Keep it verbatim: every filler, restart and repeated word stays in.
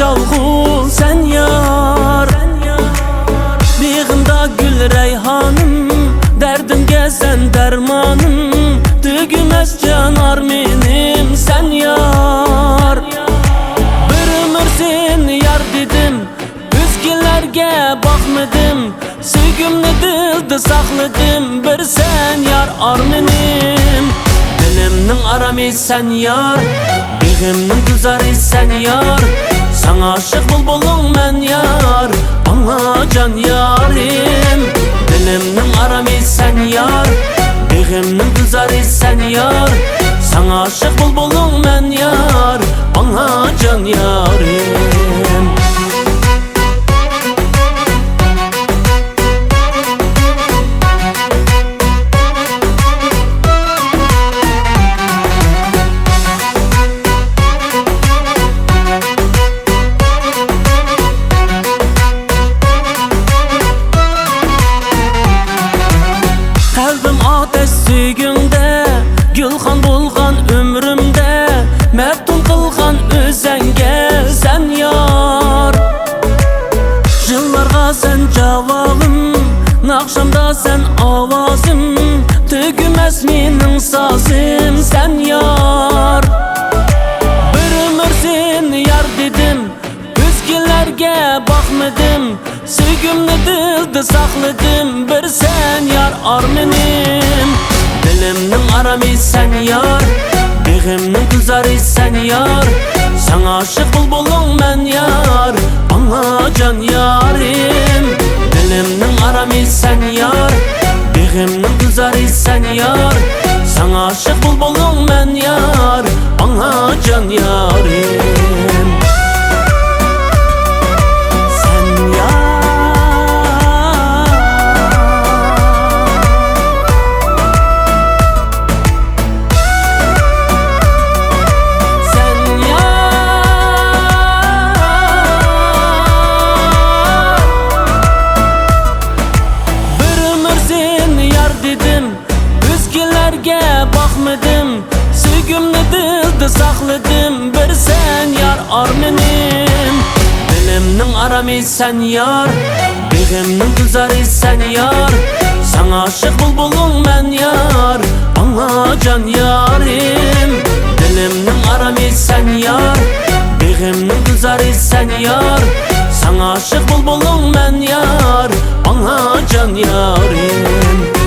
چالغۇ سەن يار. بېغىمدا گۈل رەيھانىم، دەردىمگە سەن دەرمانىم. تۈگىمەس جان ئارمىنىم سەن يار. بىر ئۆمۈر سېنى يار دېدىم، ئۆزگىلەرگە باقمىدىم. سۆيگۈمنى دىلدا ساقلىدىم، بىر سەن يار ئارمىنىم. دىلىمنىڭ ئارامى سەن يار، بېغىمنىڭ گۈلزارى سەن يار. ساڭا ئاشىق بۇلبۇلۇڭ مەن يار، ئاڭلا جان يارىم. دىلىمنىڭ ئارامى سەن يار، بېغىمنىڭ گۈلزارى سەن يار. ساڭا ئاشىق بۇلبۇلۇڭ مەن يار، ئاڭلا جان يارىم. قەلبىم ئاتەش سۆيگۈڭدە، گۈلخان بولغان ئۆمرۈمدە، مەپتۇن قىلغان ئۆزەڭگە سەن يار. يىللارغا سەن جاۋابىم، ناخشامدا سەن ئاۋازىم، تۈگىمەس مېنىڭ سازىم سەن يار. بىر ئۆمۈر سېنى يار دېدىم، ئۆزگىلەرگە باقمىدىم. سۆيگۈمنى دىلدا ساقلىدىم، بىر سەن يار ئارمىنىم. دىلىمنىڭ ئارامى سەن يار، بېغىمنىڭ گۈلزارى سەن يار. ساڭا ئاشىق بۇلبۇلۇڭ مەن يار، ئاڭلا جان يارىم. دىلىمنىڭ ئارامى سەن يار، بېغىمنىڭ گۈلزارى سەن يار. ساڭا ئاشىق بۇلبۇلۇڭ مەن يار، ئاڭلا جان يارىم. سەن يار، سەن يار. بىر ئۆمۈر سېنى يار دېدىم، ئۆزگىلەرگە باقمىدىم. سۆيگۈمنى دىلدا ساقلىدىم، بىر سەن يار ئارمىنىم. دىلىمنىڭ ئارامى سەن يار، بېغىمنىڭ گۈلزارى سەن يار. ساڭا ئاشىق بۇلبۇلۇڭ مەن يار، ئاڭلا جان يارىم. دىلىمنىڭ ئارامى سەن يار، بېغىمنىڭ گۈلزارى سەن يار. ساڭا ئاشىق بۇلبۇلۇڭ مەن يار، ئاڭلا جان يارىم.